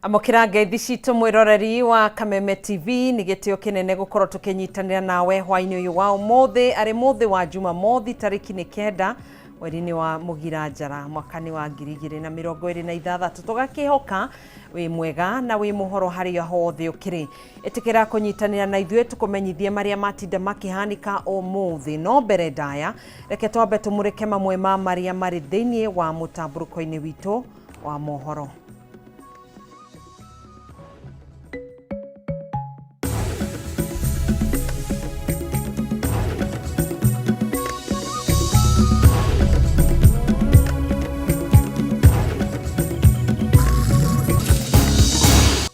Amũkĩra ngeithi citũ mwĩroreri wa Kameme TV, nĩ gĩtĩo kĩnene gũkorwo tũkĩnyitanĩra nawe hwainĩ ũyũ wa ũmũthĩ, arĩ mũthĩ wa Jumamothi tarĩki nĩ 9 mweri-inĩ wa Mũgira Njara mwaka-inĩ wa 2026. Tũgakĩhoka wĩ mwega na wĩ mũhoro harĩa hothe ũkĩrĩ. Ĩtĩkĩra kũnyitanĩra na ithuĩ tũkũmenyithie marĩa matinda makĩhanĩka ũmũthĩ. No mbere ndaya, reke twambe tũmũrĩke mamwe ma marĩa marĩ thĩinĩ wa mũtambũrũko-inĩ witũ wa mohoro.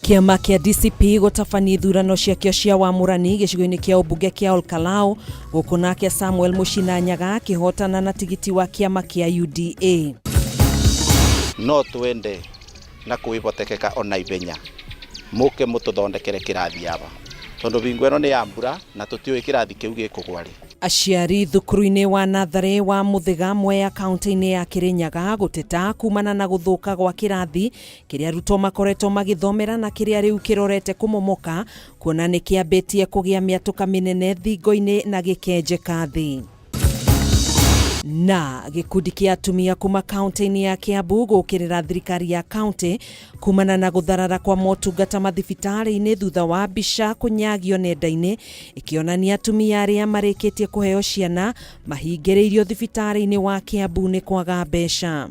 Kĩama kĩa DCP gũtabania ithurano ciakĩo cia wamũrani gĩcigo-inĩ kĩa ũmbunge kĩa Olkalau, gũkũ nake Samuel Mũcina Nyaga akĩhotana na tigiti wa kĩama kĩa UDA. No twende na kwĩhotekeka ona ihenya mũke mũtũthondekere kĩrathi aba, tondũ bingo ĩno nĩ ya mbura na tũtiũĩ kĩrathi kĩu gĩkũgwa rĩ. Aciari thukuru-inĩ wa natharĩ wa Mũthĩga Mwea kaunti-inĩ ya Kĩrĩnyaga gũteta kumana na gũthũka gwa kĩrathi kĩrĩa arutwo makoretwo magĩthomera na kĩrĩa rĩu kĩrorete kũmomoka kuona nĩ kĩambĩtie kũgĩa mĩatũka mĩnene thingo-inĩ na gĩkenjeka thĩ. Na gĩkundi kĩa atumia kuma kaunti-inĩ ya Kiambu gũkĩrĩra thirikari ya kaunti kumana na gũtharara kwa motungata mathibitarĩ-inĩ thutha wa mbica kũnyagio nenda-inĩ ikĩonania atumia arĩa marĩkĩtie kũheo ciana mahingĩrĩirio thibitarĩ-inĩ wa Kiambu nĩ kwaga mbeca.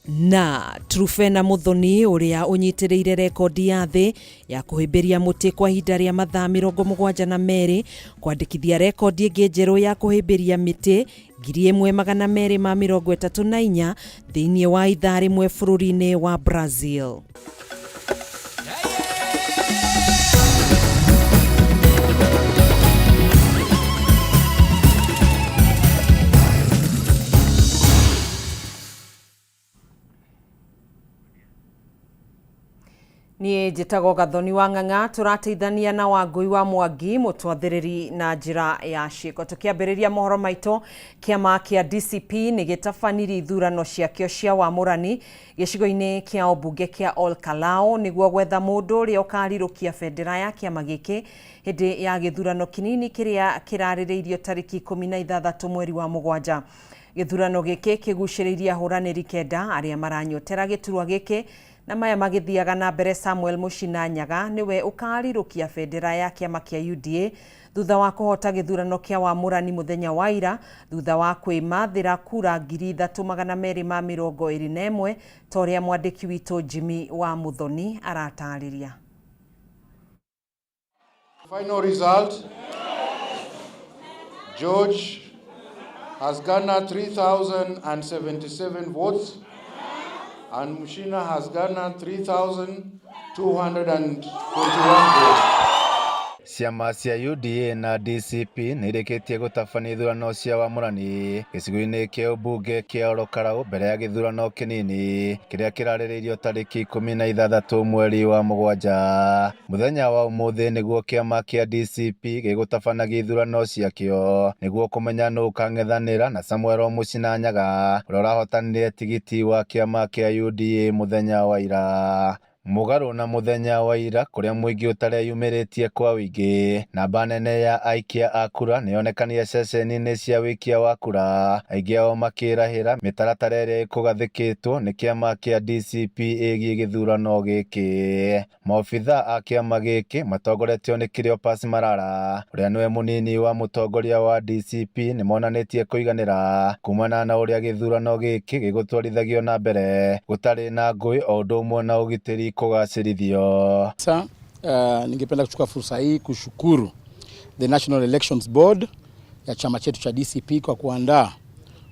Na Trufena Muthoni ũrĩa ũnyitĩrĩire rekondi ya thĩ ya kũhĩmbĩria mũtĩ kwa ihinda rĩa mathaa 72 kwandĩkithia rekondi ĩngĩ njerũ ya kũhĩmbĩria mĩtĩ 1234 thĩinĩ wa ithaa rĩmwe bũrũri-inĩ wa Brazil. Niĩ njĩtagwo Gathoni wa Ng'ang'a, tũrateithania na Wangũi wa Mwangi mũtwathĩrĩri na njĩra ya ciĩko. Tũkĩambĩrĩria mohoro maitũ, kĩama kĩa DCP nĩ gĩtabanirie ithurano ciakĩo cia wamũrani gĩcigo-inĩ kĩa ũmbunge kĩa Ol Kalou nĩguo gwetha mũndũ ũrĩa ũkarirũkia bendera ya kĩama gĩkĩ hĩndĩ ya gĩthurano kĩnini kĩrĩa kĩrarĩrĩirio tarĩki 16 mweri wa 7. Gĩthurano gĩkĩ kĩgucĩrĩirie ahũranĩri 9 arĩa maranyotera gĩturwa gĩkĩ, na maya magĩthiaga na mbere Samuel Mũcina Nyaga nĩwe ũkarirũkia bendera ya kĩama kĩa UDA thutha wa kũhota gĩthurano kĩa wamũrani mũthenya wa ira thutha wa kwĩmathĩra kura 3221 ta ũrĩa mwandĩki witũ Jimmy wa Muthoni aratarĩria. Final result, George has garnered 3,077 votes and Muchina has garnered 3,221 votes. Ciama cia UDA na DCP nĩ irĩkĩtie gũtabania ithurano cia wamũrani gĩcigo-inĩ kĩa ũmbunge kĩa Ol Kalou mbere ya gĩthurano kĩnini kĩrĩa kĩrarĩrĩirio tarĩki 16 mweri wa 7. Mũthenya wa ũmũthĩ nĩguo kĩama kĩa DCP gĩgũtabanagia ithurano ciakĩo nĩguo kũmenya nũ ũkang'ethanĩra na Samuel Mũcina Nyaga ũrĩa ũrahotanire tigiti wa kĩama kĩa UDA mũthenya wa ira. Mũgarũ na mũthenya wa ira kũrĩa mũingĩ ũtareyumĩrĩtie kwa ũingĩ, namba nene ya aikia a kura nĩyonekanire ceceni-inĩ cia wĩikia wa kura, aingĩ ao makĩrahĩra mĩtaratara ĩrĩa ĩkũgathĩkĩtwo nĩ kĩama kĩa DCP ĩgiĩ gĩthurano gĩkĩ. Maobithaa a kĩama gĩkĩ matongoretio nĩ Cleopas Malala ũrĩa nĩwe mũnini wa mũtongoria wa DCP nĩmonanĩtie kũiganĩra kumana na ũrĩa gĩthurano gĩkĩ gĩgũtwarithagio na mbere gũtarĩ na ngũĩ o ũndũ ũmwe na ũgitĩri kũgacĩrithio. Sasa ningependa kuchukua fursa hii kushukuru the National Elections Board ya chama chetu cha DCP kwa kuandaa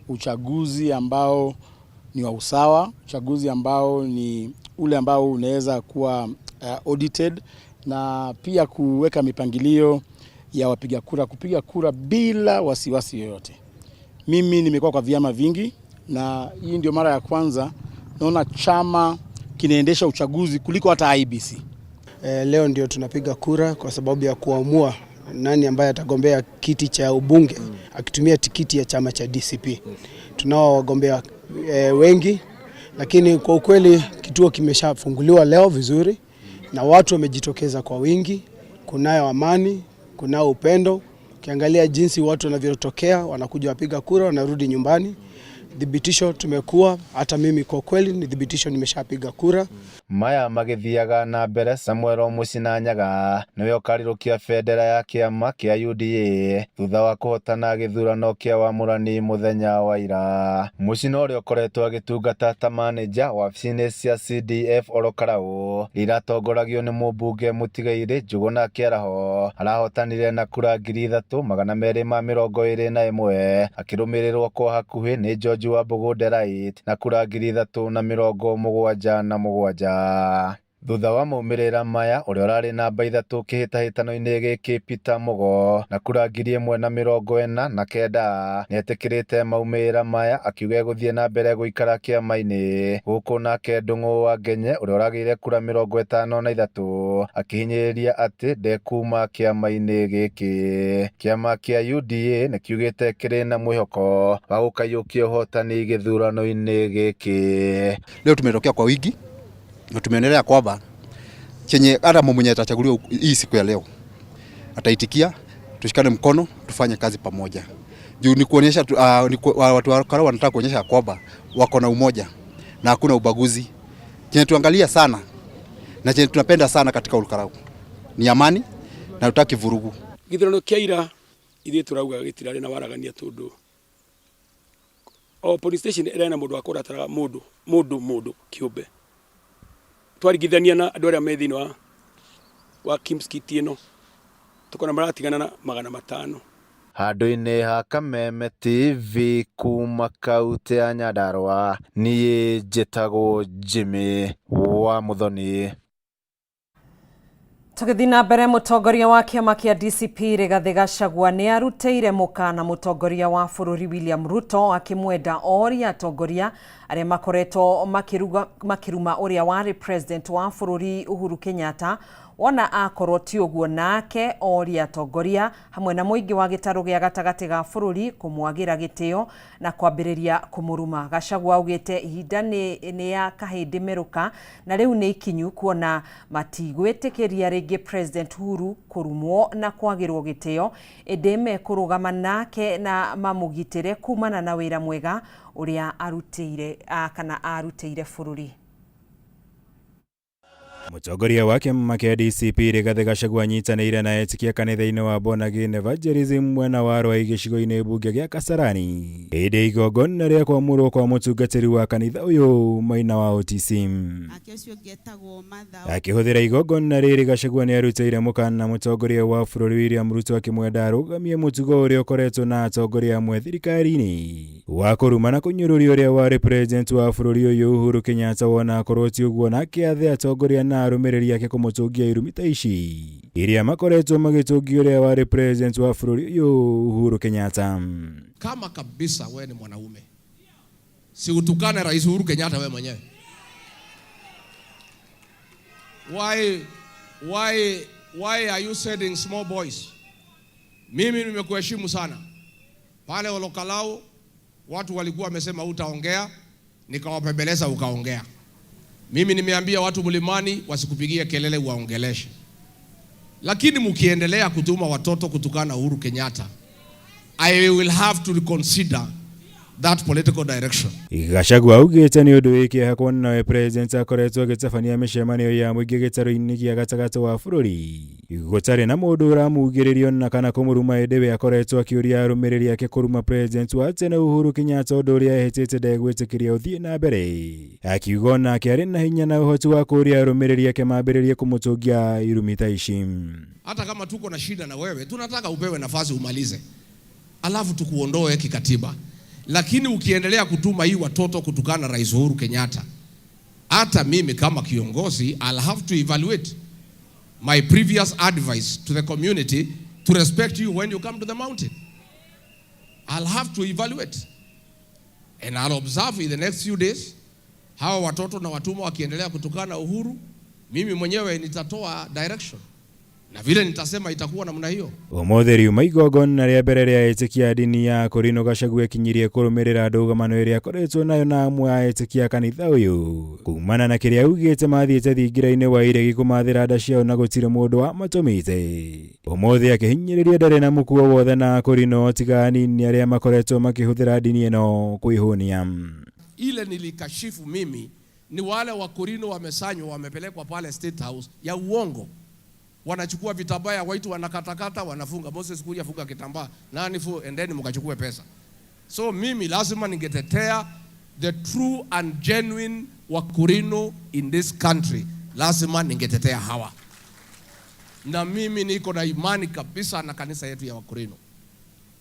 uchaguzi ambao ni wa usawa, uchaguzi ambao ni ule ambao unaweza kuwa audited na pia kuweka mipangilio ya wapiga kura kupiga kura bila wasiwasi yoyote. Mimi nimekuwa kwa vyama vingi na hii ndio mara ya kwanza naona chama kinaendesha uchaguzi kuliko hata IEBC. Leo ndio tunapiga kura kwa sababu ya kuamua nani ambaye atagombea kiti cha ubunge akitumia tikiti ya chama cha DCP. Tunao wagombea wengi, lakini kwa ukweli kila Kituo kimeshafunguliwa leo vizuri na watu wamejitokeza kwa wingi. Kunayo amani, kunayo upendo. Ukiangalia jinsi watu wanavyotokea, wanakuja wapiga kura, wanarudi nyumbani. Thibitisho tumekuwa, hata mimi kwa kweli ni thibitisho, nimeshapiga kura. Maya magĩthiaga na mbere, Samuel Mũcina Nyaga nĩwe ũkarirũkia bendera ya kĩama kĩa UDA thutha wa kũhotana gĩthurano kĩa wamũrani mũthenya wa ira. Mũcina ũrĩa ũkoretwo agĩtungata ta manĩja wabici-inĩ cia CDF Ol Kalou iratongoragio nĩ mũmbunge mũtigairĩ Njũgũna Kĩaraho arahotanire na kura 3221, akĩrũmĩrĩrwo kwa hakuhĩ nĩ George Wambugu Delight na kura 3077. Thutha wa maumĩrĩra maya, ũrĩa ũrarĩ namba 3 kĩhĩtahĩtano-inĩ gĩkĩ, Peter Mugo, na kura 1049, nĩetĩkĩrĩte maumĩrĩra maya, akiuga egũthiĩ na mbere gũikara kĩama-inĩ gũkũ, nake Ndung'u wa Ngenye ũrĩa ũragĩire kura 53 akĩhinyĩrĩria atĩ ndekuma kĩama-inĩ gĩkĩ. Kĩama kĩa UDA nĩkiugĩte kĩrĩ na mwĩhoko wa gũkaiyũkia ũhotani gĩthurano-inĩ gĩkĩ. Leo tumetokea kwa wingi na tumeonelea kwamba chenye hata mwenye atachaguliwa hii siku ya leo ataitikia, tushikane mkono, tufanye kazi pamoja. Juu ni kuonyesha watu wa Karau wanataka kuonyesha kwamba wako na umoja na hakuna ubaguzi. Chenye tuangalia sana na chenye tunapenda sana katika Ol Kalou ni amani na tutaki vurugu. Githurano kia ira ithuĩ turauga gĩtirarĩ na waragania tondũ o police station ĩrĩ na mũndũ wa kũrataraga mũndũ mũndũ mũndũ kĩũmbe, twaringithania na andũ arĩa me thĩinĩ wa KIMS kit ĩno, tukona maratigana na 500. Handũ-inĩ ha Kameme TV kuma kautĩ ya Nyandarua, niĩ njĩtagwo Jimmy wa Muthoni. Tũgĩthiĩ na mbere, mũtongoria wa kĩama kĩa DCP Rigathĩ Gachagua nĩ arutĩire mũkana mũtongoria wa bũrũri William Ruto, akĩmwenda orie atongoria arĩa makoretwo makĩruma ũrĩa warĩ president wa bũrũri Uhuru Kenyatta, wona akorwo ti ũguo nake orie atongoria hamwe na mũingĩ wa gĩtarũ gĩa gatagatĩ ga bũrũri kũmwagĩra gĩtĩo na kwambĩrĩria kũmũruma. Gachagua augĩte ihinda nĩ ya kahĩndĩ merũka na rĩu nĩ ikinyu, kuona matigwĩtĩkĩria rĩngĩ President Uhuru kũrumwo na kwagĩrwo gĩtĩo, ĩndĩ mekũrũgama nake na mamũgitĩre kumana na wĩra mwega ũrĩa arutĩire kana arutĩire bũrũri. Mũtongoria wa kĩama kĩa DCP Rigathĩ Gachagua anyitanĩire na etĩkia kanitha-inĩ wa Born Again Evangelism mwena wa Rwai gĩcigo-inĩ mbunge gĩa Kasarani hĩndĩ igongona rĩa kwamũrwo kwa mũtungatĩri wa kanitha ũyũ Maina wa OTC. Akĩhũthĩra igongona rĩrĩ, Gachagua nĩ arutĩire mũkana mũtongoria wa bũrũri William Ruto, akĩmwenda arũgamie mũtugo ũrĩa ũkoretwo na atongoria amwe thirikari-inĩ wa kũruma na kũnyũrũria ũrĩa warĩ president wa bũrũri ũyũ Uhuru Kenyatta, wona akorwo ti ũguo nake athe atongoria na arũmĩrĩri ake kũmũtũngia irumi ta ici iria makoretwo magĩtũngia ũrĩa warĩ president wa bũrũri ũyũ Uhuru Kenyatta. Kama kabisa we ni mwanaume, si utukane Rais Uhuru Kenyatta we mwenyewe. Why are you sending small boys? Mimi nimekuheshimu sana pale Ol Kalou, watu walikuwa wamesema utaongea, nikawapembeleza ukaongea. Mimi nimeambia watu mlimani wasikupigie kelele, uwaongeleshe, lakini mkiendelea kutuma watoto kutukana Uhuru Kenyatta, I will have to reconsider that political direction. Gachagua augĩte nĩ ũndũ wĩ kĩeha kuona nowe president akoretwo agĩtabania mĩcemanio ya mũingĩ gĩtarũ-inĩ gĩa gatagatĩ wa bũrũri gũtarĩ na mũndũ ũramugĩrĩrio na kana kũmũruma, ĩndĩ we akoretwo akĩũria arũmĩrĩri ake kũruma president wa tene Uhuru Kenyatta, ũndũ ũrĩa ehĩtĩte ndegwĩtĩkĩria ũthiĩ na mbere, akiuga onake arĩ na hinya na ũhoti wa kũũria arũmĩrĩri ake mambĩrĩrie kũmũtũngia irumi ta ici. Hata kama tuko na shida na wewe, tunataka upewe nafasi umalize, alafu tukuondoe kikatiba. Lakini ukiendelea kutuma hii watoto kutukana Rais Uhuru Kenyatta, hata mimi kama kiongozi I'll have to evaluate my previous advice to the community to respect you when you come to the mountain. I'll have to evaluate and I'll observe in the next few days hawa watoto na watumwa wakiendelea kutukana Uhuru, mimi mwenyewe nitatoa direction. Na vile nitasema itakuwa namna hiyo. Ũmũthĩ riuma igongona rĩa mbere rĩa etĩkia a ndini ya Akorino Gachagua ekinyirie kũrũmĩrĩra ndũgamano ĩrĩa akoretwo nayo na amwe a etĩkia a kanitha ũyũ kumana na kĩrĩa augĩte mathiĩte thingira-inĩ wa iregi kũmathĩra nda ciao na gũtirĩ mũndũ wamatũmĩte. Ũmũthĩ akĩhinyĩrĩria ndarĩ na mũkuo wothe na Akorino tiga anini arĩa makoretwo makĩhũthĩra ndini ĩno kwĩhũnia. Ile nilikashifu mimi ni wale Wakorino wamesanywa wamepelekwa pale State House ya uongo. Wanachukua vitambaa ya waitu wanakatakata wanafunga. Moses Kuria funga kitambaa, nani fu, endeni mkachukue pesa. So mimi lazima ningetetea the true and genuine Wakorino in this country. Lazima ningetetea hawa. Na mimi niko na imani kabisa na kanisa yetu ya Wakorino.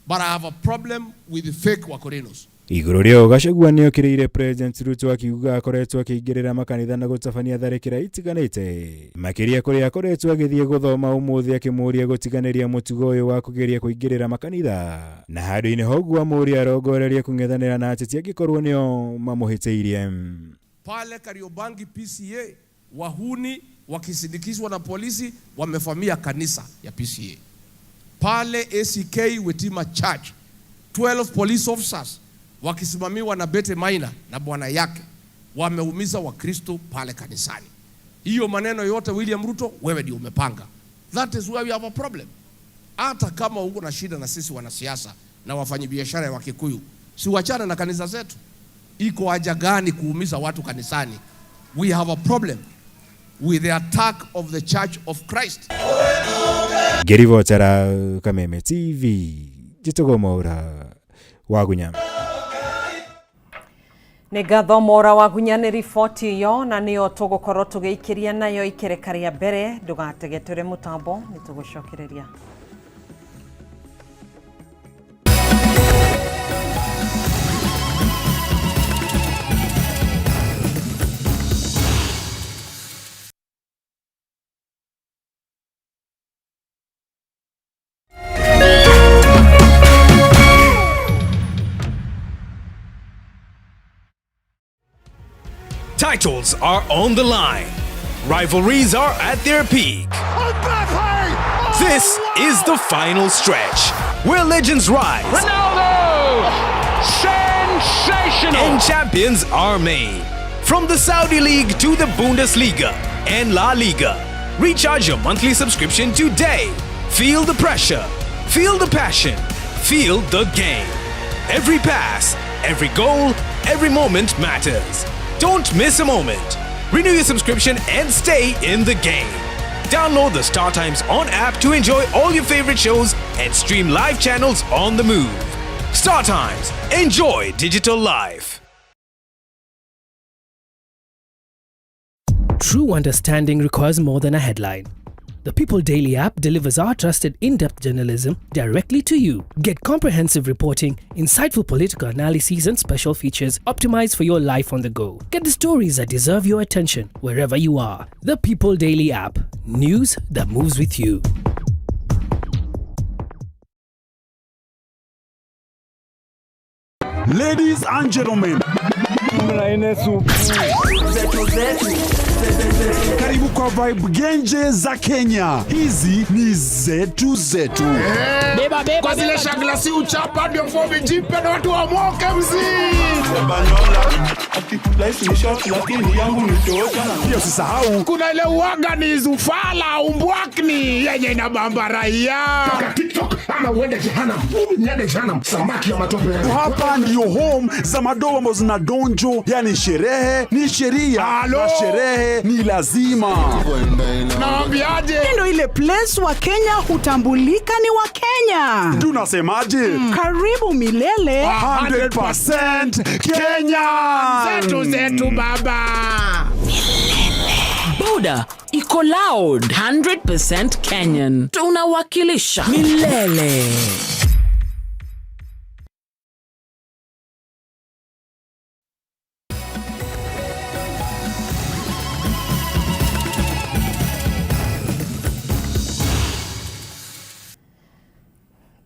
But I have a problem with the fake Wakorinos. Igũrũ rĩa ũũ Gachagua nĩokĩrĩire President Ruto akiuga akoretwo akĩingĩrĩra makanitha na gũtabania tharĩkĩra itiganĩte makĩria kũrĩa akoretwo agĩthiĩ gũthoma ũmũthĩ akĩmũria gũtiganĩria mũtugo ũyũ wa kũgeria kũingĩrĩra makanitha na handũ-inĩ ha ũguo amũria arongorerie kũng'ethanĩra na ateti angĩkorwo nĩo mamũhĩtĩirie. Pale Kariobangi PCA wahuni wakisindikizwa na polisi wamevamia kanisa ya PCA. Pale ACK Wetima Church 12 police officers wakisimamiwa na Bete Maina na bwana yake wameumiza Wakristo pale kanisani. Hiyo maneno yote William Ruto, wewe ndio umepanga. That is where we have a problem. Hata kama uko na shida na sisi wanasiasa na wafanyabiashara wa Kikuyu, si wachana na kanisa zetu. Iko haja gani kuumiza watu kanisani? We have a problem with the attack of the Church of Christ. Ngĩribotera Kameme TV, njĩtagwo Mwaura Wagunya. Nĩ ngatho Mwaura Wagunya nĩ riboti ĩyo na nĩyo tũgũkorwo tũgĩikĩria nayo ikereka rĩa mbere. Ndũgatege tũrĩ mũtambo, nĩ tũgũcokereria. Titles are on the line. Rivalries are at their peak. Mbappe! This is the final stretch, where legends rise. Ronaldo! Sensational! And champions are made. From the Saudi League to the Bundesliga and La Liga. Recharge your monthly subscription today. Feel the pressure. Feel the passion. Feel the game. Every pass, every goal, every moment matters. Don't miss a moment. Renew your subscription and stay in the game. Download the Star Times On app to enjoy all your favorite shows and stream live channels on the move. Star Times. Enjoy digital life. True understanding requires more than a headline. The People Daily app delivers our trusted in-depth journalism directly to you. Get comprehensive reporting, insightful political analyses and special features optimized for your life on the go. Get the stories that deserve your attention wherever you are. The People Daily app. News that moves with you. Ladies and gentlemen, karibu kwa Vibe Genje za Kenya. Hizi ni zetu zetu. Beba, beba, kwa zile shagla si uchapa ndio fomi jipe na watu wamoke mzee. Pia usisahau kuna ile uaga ni zufala umbwakni yenye inabamba raia. TikTok ama uende jehanamu. Mimi niende jehanamu, samaki ya matope. Hapa ndio home za madoa ambazo zina donjo, yani sherehe ni sheria na sherehe ni lazima. Naambiaje? Ndio ile place wa Kenya hutambulika ni wa Kenya. Tunasemaje? Karibu milele 100% Kenya. Zetu zetu baba. Boda iko loud 100% Kenyan. Tunawakilisha milele.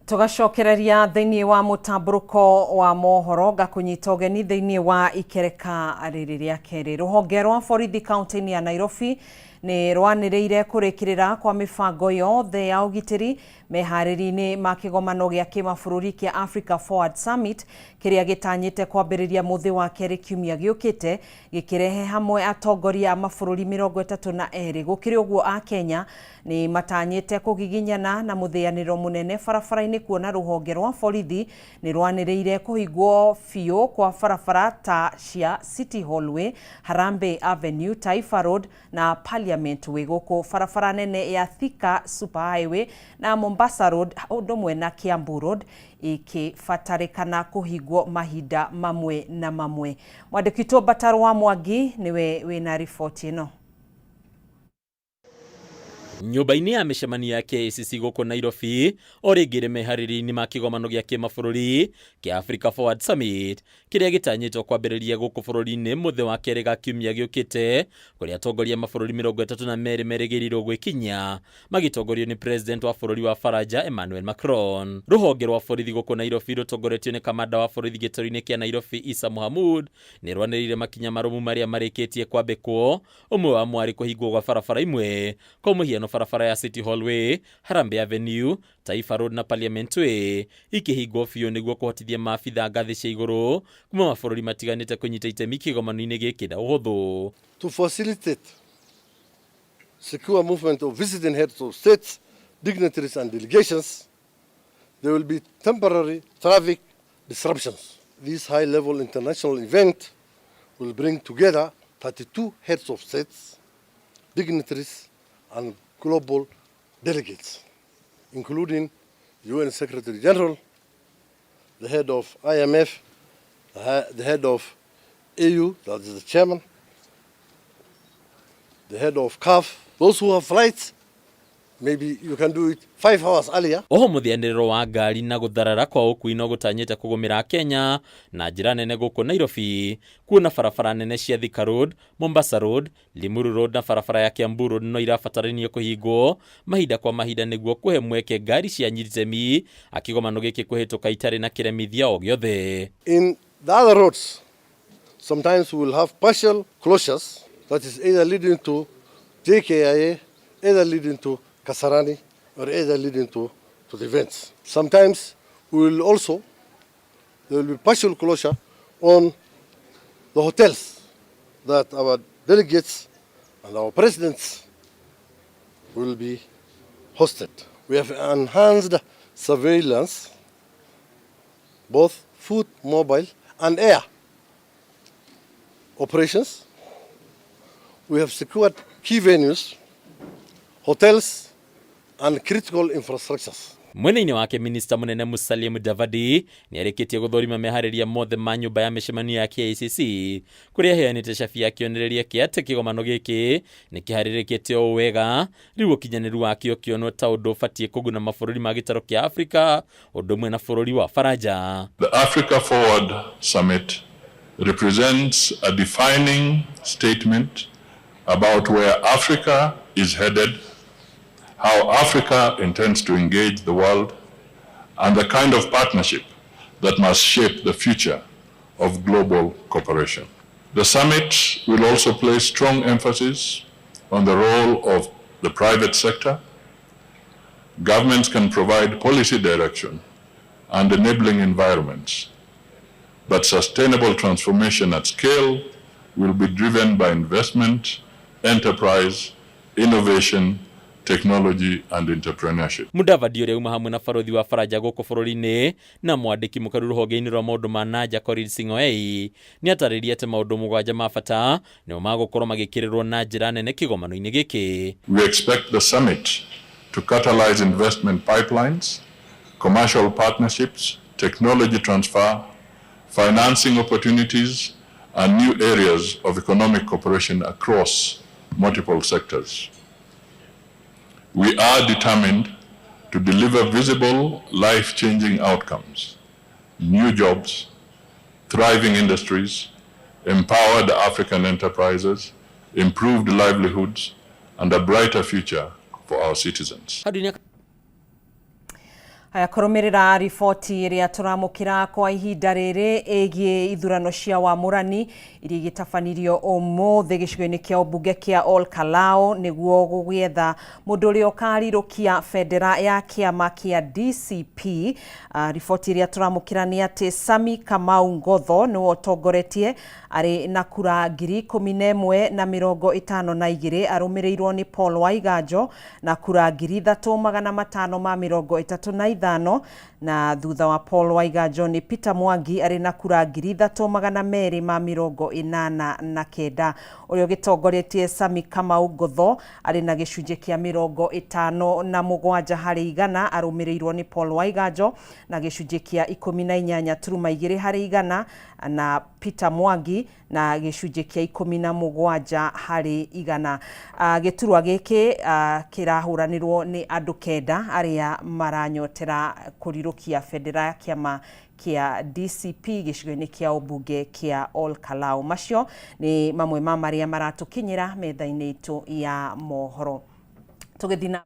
Tugacokereria thiini wa mutamburuko wa mohoro ngakunyita ugeni thiini wa ikereka riri ria keri. Ruhonge rwa borithi kaunti-ini ya Nairobi Nĩ rwanĩrĩire kũrĩkĩrĩra kwa mĩbango yothe ya ũgitĩri meharĩri-inĩ ma kĩgomano gĩa kĩmabũrũri kĩa Africa Forward Summit kĩrĩa gĩtanyĩte kwambĩrĩria mũthĩ wa kerĩ kiumia gĩũkĩte, gĩkĩrehe hamwe atongoria a mabũrũri 32. Gũkĩrĩ ũguo, a Kenya nĩ matanyĩte kũgiginyana na mũthĩanĩro mũnene barabara-inĩ, kuona rũhonge rwa borithi nĩ rwanĩrĩire kũhingwo biũ kwa barabara ta cia City Hallway, Harambee Avenue, Taifa Road na Parliament Way, gũkũ barabara nene ya Thika Superhighway na Mombasa Road ũndũ ũmwe na Kiambu Road ikĩbatarĩkana kũhingwo mahinda mamwe na mamwe. Mwandĩki witũ Mbataro wa Mwangi nĩwe wĩna riboti ĩno. Nyũmba-inĩ ya mĩcemanio ya KICC gũkũ Nairobi, o rĩngĩ ĩrĩ meharĩria-inĩ ma kĩgomano gĩa kĩmabũrũri kĩa Africa Forward Summit kĩrĩa gĩtanyĩtwo kwambĩrĩria gũkũ bũrũri-inĩ mũthĩ wa kerĩ ga kiumia gĩũkĩte, kũrĩa atongoria mabũrũri 32 merĩgĩrĩirwo gwĩkinyia magĩtongorio nĩ president wa bũrũri wa Faranja Emmanuel Macron. Rũhonge rwa borithi gũkũ Nairobi rũtongoretio nĩ kamanda wa borithi gĩtarũ-inĩ kĩa Nairobi Issa Mohamud nĩ rwanĩrĩire makinya marũmu marĩa marĩkĩtie kwambĩkwo, ũmwe wamo arĩ kũhingwo gwa barabara imwe, kwa mũhiano barabara ya City Hall Way, Harambee Avenue, Taifa Road na Parliament Way ikĩhingwo biũ nĩguo kũhotithia maabitha ngathĩ cia igũrũ kuma mabũrũri matiganĩte kũnyita itemi kĩgomano-inĩ gĩkĩ na ũhũthũ. To facilitate secure movement of visiting heads of states, dignitaries and delegations, there will be temporary traffic disruptions. This high-level international event will bring together 32 heads of states, dignitaries and global delegates, including UN Secretary General, the head of IMF, the head of AU, that is the chairman, the head of CAF. Those who have flights, maybe you can do it 5 hours earlier. Oho mũthianĩrĩro wa ngari na gũtharara kwa ũkui no gũtanyĩte kũgũmĩra Kenya na njĩra nene gũkũ Nairobi, kuona barabara nene cia Thika Road, Mombasa Road, Limuru Road na barabara ya Kiambu Road no irabatarania kũhingwo mahinda kwa mahinda nĩguo kũhe mweke ngari cia nyitemi akĩgomano gĩkĩ kũhĩtũka itarĩ na kĩremithia o gĩothe. In the other roads, sometimes we will have partial closures that is either leading to JKIA, either leading to Kasarani, or either leading to the events. Sometimes we will also, there will be partial closure on the hotels that our delegates and our presidents will be hosted. We have enhanced surveillance, both foot, mobile, and air operations. We have secured key venues, hotels, and critical infrastructures. Mwena-inĩ wake, minista mũnene Musalia Mudavadi nĩ arĩkĩtie gũthũrima meharĩria mothe ma nyũmba ya mĩcemanio ya KICC, kũrĩa aheanĩte cabi ya kĩonereria kĩa atĩ kĩgomano gĩkĩ nĩ kĩharĩrĩkĩte o wega, rĩu ũkinyanĩru wakĩo kĩonwo ta ũndũ ũbatiĩ kũguna mabũrũri ma gĩtarũ kĩa Afrika ũndũ ũmwe na bũrũri wa Faranja. The Africa Forward Summit represents a defining statement about where Africa is headed, how Africa intends to engage the world, and the kind of partnership that must shape the future of global cooperation. The summit will also place strong emphasis on the role of the private sector. Governments can provide policy direction and enabling environments, but sustainable transformation at scale will be driven by investment, enterprise, innovation, technology and entrepreneurship. Mudavadi, ũrĩa uma hamwe na barothi wa Faranja gũkũ bũrũri-inĩ na mwandĩki mũkaru rũhonge-inĩ rwa maũndũ ma nanja Korir Sing'oei, nĩ atarĩria atĩ maũndũ 7 ma bata nĩmo magũkorwo magĩkĩrĩrwo na njĩra nene kĩgomano-inĩ gĩkĩ. We expect the summit to catalyze investment pipelines, commercial partnerships, technology transfer, financing opportunities, and new areas of economic cooperation across multiple sectors. We are determined to deliver visible, life-changing outcomes, new jobs, thriving industries, empowered African enterprises, improved livelihoods, and a brighter future for our citizens. Haya, kũrũmĩrĩra riboti ĩrĩa tũramũkĩra kwa ihinda rĩrĩ ĩgiĩ ithurano cia wamũrani iria igĩtabanirio ũmũthĩ gĩcigo-inĩ kĩa ũmbunge kĩa Ol Kalou nĩguo gũgĩetha mũndũ ũrĩa ũkarirũkia bendera ya kĩama kĩa DCP. Riboti ĩrĩa tũramũkĩra nĩ atĩ Sami Kamau Ngotho nĩwe ũtongoretie arĩ na kura 11,052, arũmĩrĩirwo nĩ Paul Waiganjo na kura 3,535, na thutha wa Paul Waiganjo nĩ Peter Mwangi arĩ na kura 3,289. Ũrĩa ũgĩtongoretie Sami Kamau Ngotho arĩ na gĩcunjĩ kĩa 57 harĩ igana, arũmĩrĩirwo nĩ Paul Waiganjo na gĩcunjĩ kĩa 18.2 harĩ igana, na Peter Mwangi na gĩcunjĩ kĩa 17 harĩ igana. Gĩturwa gĩkĩ kĩrahũranĩrwo nĩ andũ 9 arĩa maranyotera kũrirũkia bendera ya kĩama kĩa DCP gĩcigo-inĩ kĩa ũmbunge kĩa Ol Kalou. Macio nĩ mamwe ma marĩa maratũkinyĩra metha-inĩ itũ ya mohoro. Tũgĩthiĩ na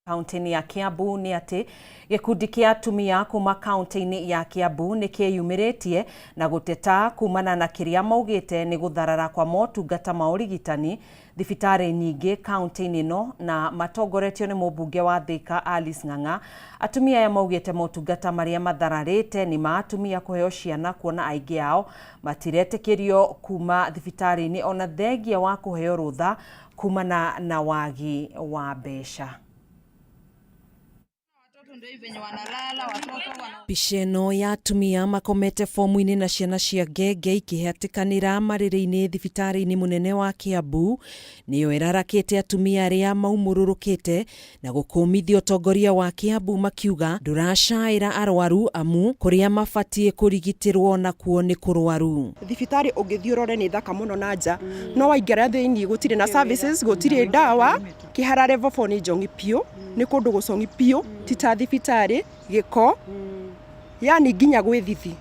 kaunti-inĩ ya Kiambu nĩ atĩ gĩkundi kĩa atumia kuma kaunti-inĩ ya Kiambu nĩ kĩyumĩrĩtie na gũteta kumana na kĩrĩa maugĩte nĩ gũtharara kwa motungata ma ũrigitani thibitarĩ nyingĩ kaunti-inĩ ĩno, na matongoretio nĩ mũmbunge wa Thika Alice Ng'ang'a. Atumia aya maugĩte motungata marĩa mathararĩte nĩ ma atumia kũheo ciana, kuona aingĩ ao matiretĩkĩrio kuma thibitarĩ-inĩ ona thengia wa kũheo rũtha kumana na wagi wa mbeca. Mbica ĩno ya atumia makomete fomu-inĩ na ciana cia ngenge ikĩhatĩkanĩra marĩrĩ-inĩ thibitarĩ-inĩ mũnene wa Kiambu nĩyo ĩrarakĩte atumia arĩa maumũrũrũkĩte na gũkũmithia ũtongoria wa Kiambu, makiuga ndũracaĩra arwaru amu kũrĩa mabatiĩ kũrigitĩrwo nakuo nĩ kũrwaru. Thibitarĩ ũngĩthiĩ ũrore nĩ thaka mũno na nja, no waingĩra thĩinĩ gũtirĩ na services, gũtirĩ ndawa. Kĩhara level 4 nĩ njong'i biũ, nĩ kũndũ gũcong'i biũ, ti ta thibitarĩ gĩko, yani nginya gwĩ thithi.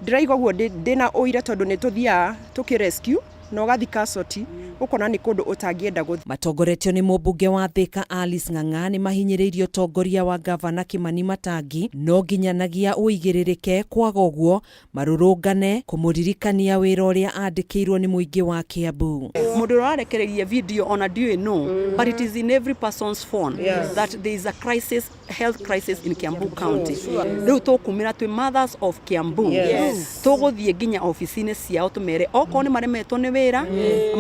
Ndĩraiga ũguo ndĩna ũira tondũ nĩ tũthiaga tũkĩ rescue na ũgathi casualty ũkona nĩ kũndũ ũtangĩenda gũthiĩ. Matongoretio nĩ mũmbunge wa Thika Alice Ng'ang'a nĩ mahinyĩrĩirie ũtongoria wa gavana Kimani Matangi no nginyanagia ũigĩrĩrĩke, kwaga ũguo marũrũngane kũmũririkania wĩra ũrĩa andĩkĩirwo nĩ mũingĩ wa Kiambu. Mũndũ ũrĩa ũrarekereirie video ona ndiũĩ no, but it is in every person's phone that there is a crisis, health crisis in Kiambu County. Rĩu tũkumĩra twĩ Mothers of Kiambu, tũgũthiĩ nginya obici-inĩ ciao tũmere okorwo nĩ maremetwo nĩ wĩra,